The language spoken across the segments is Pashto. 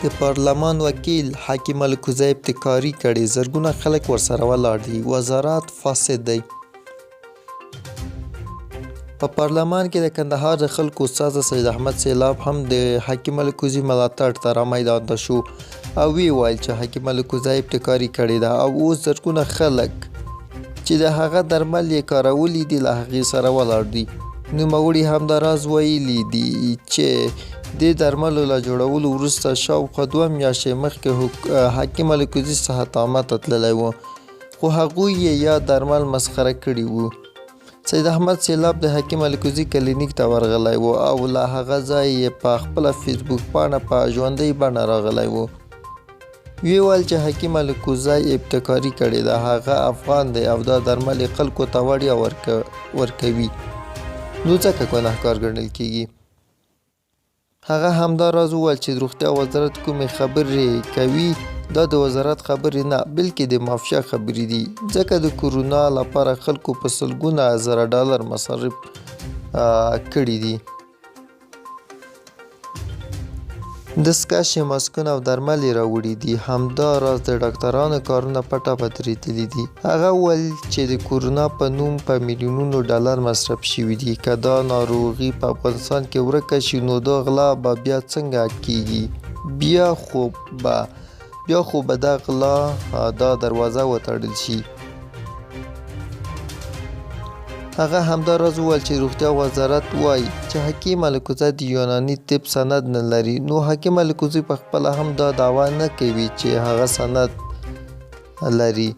د پارلمان وکیل حکیم الکوزی ابتکاري کړې، زرګونه خلک ورسره ولاړ دي، وزارت فاسد دی. په پارلمان کې د کندهار د خلکو استازی سید احمد سیلاب هم د حکیم الکوزي ملاتړ ته را میدان ته شو او ویې ویل چې حکیم الکوزی ابتکاري کړې ده او اوس زرګونه خلک چې د هغه درمل یې کارولي دي له هغې سره ولاړ دي. نوموړي همداراز ویلي دي چې دې درملو له جوړولو وروسته شاوخوا 2 میاشتې مخکې حکیم الکوزي صحت عامه ته تللی و، خو هغوی یې یاد درمل مسخره کړي وو. سید احمد سیلاب د حکیم الکوزي کلینیک ته ورغلی و او له هغه ځایه یې په خپله فیسبوک پاڼه په ژوندۍ بڼه راغلی و. ویې ویل چې حکیم الکوزی ابتکاري کړې ده، هغه افغان دی او دا درمل یې خلکو ته وړیا ورکوي، نو ځکه ګناهکار ګڼل کېږي. هغه همدا راز وویل چې د روغتیا وزارت کومې خبرې کوي دا د وزارت خبرې نه بلکې د مافیا خبرې دي، ځکه د کورونا لپاره خلکو په سلګونه زره ډالر مصارف کړي دي. دستکشې، ماسکونه او درمل یې راوړي دي. همدا راز د ډاکترانو کارونه په ټپه درېدلي دي. هغه وویل چې د کورونا په نوم په میلیونونو ډالر مصرف شوي دي، که دا ناروغي په افغانستان کې ورکه شي نو دا غلا به بیا څنګه کېږي؟ بیا خو به دا غلا دا دروازه وتړل شي. هغه همداراز وویل چې روغتیا وزارت وایي چې حکیم الکوزی د یوناني طب سند نه لري، نو حکیم الکوزی په خپله هم دا دعوه نه کوي چې هغه سند لري،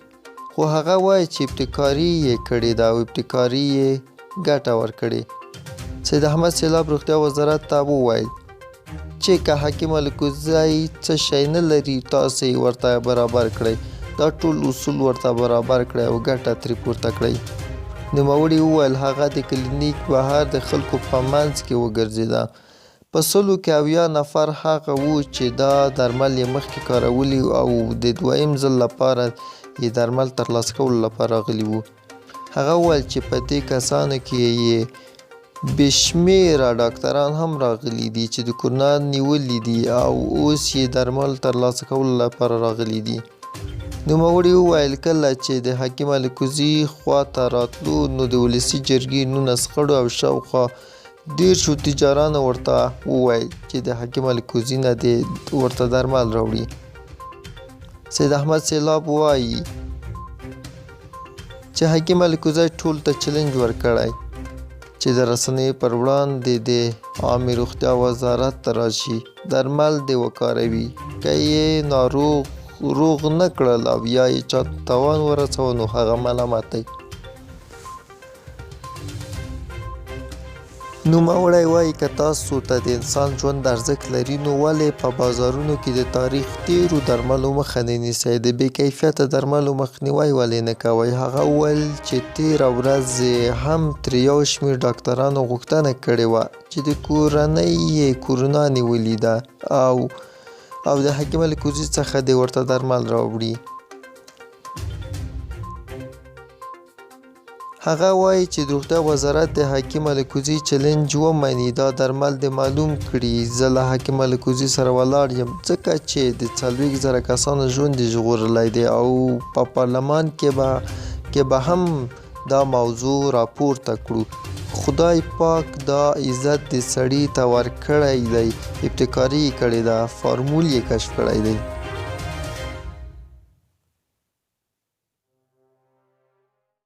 خو هغه وایي چې ابتکاري یې کړې ده او ابتکاري یې ګټه ورکړې. سید احمد سیلاب روغتیا وزارت ته وویل چې که حکیم الکوزی څه شی نه لري تاسې یې ورته برابر کړئ، دا ټول اصول ورته برابر کړئ او ګټه ترې پورته کړئ. نوموړي وویل هغه د کلینیک بهر د خلکو په منځ کې وګرځېده، په سلو کې 70 نفر هغه وو چې دا درمل یې مخکې کارولي او د دویم ځل لپاره یې درمل ترلاسه کولو لپاره راغلي وو. هغه وویل چې په دې کسانو کې یې بې شمېره ډاکتران هم راغلي دي چې د کورونا نیولي دي او اوس یې درمل ترلاسه کولو لپاره راغلي دي. نوموړي وویل کله چې د حکیم الکوزي خوا ته راتلو نو د ولسي جرګې 19 غړو او شاوخوا 30 تجارانو ورته وویل چې د حکیم الکوزي نه دې ورته درمل راوړي. سید احمد سیلاب وایي چې حکیم الکوزی ټول ته چلنج ورکړی چې د رسنیو پر وړاندې د عامې روغتیا وزارت ته راشي، درمل دې وکاروي، که یې ناروغ روغ نه کړل او یا یې چاته تاوان ورساوه نو هغه ملامت دی. نوموړی وایي که تاسو ته د انسان ژوند ارزښت لري نو ولې په بازارونو کې د تاریخ تېرو درملو مخه نه نیسئ، د بې کیفیته درملو مخنیوی ولې نه کوئ؟ هغه وویل چې تېره ورځ یې هم ترې یو شمېر ډاکترانو غوښتنه کړې وه چې د کورنۍ یې کورونا نیولې ده او د حکیم الکوزي څخه دې ورته درمل راوړي. هغه وایي چې د روغتیا وزارت د حکیم الکوزي چلنج ومني، دا درمل دې معلوم کړي، زه له حکیم الکوزي سره ولاړ یم ځکه چې د 40 زره کسانو ژوند یې ژغورلی دی او په پارلمان کې به هم دا موضوع راپورته کړو. خدای پاک دا عزت دې سړي ته ورکړی دی، ابتکاري یې کړې ده، فارمول یې کشف کړی دی.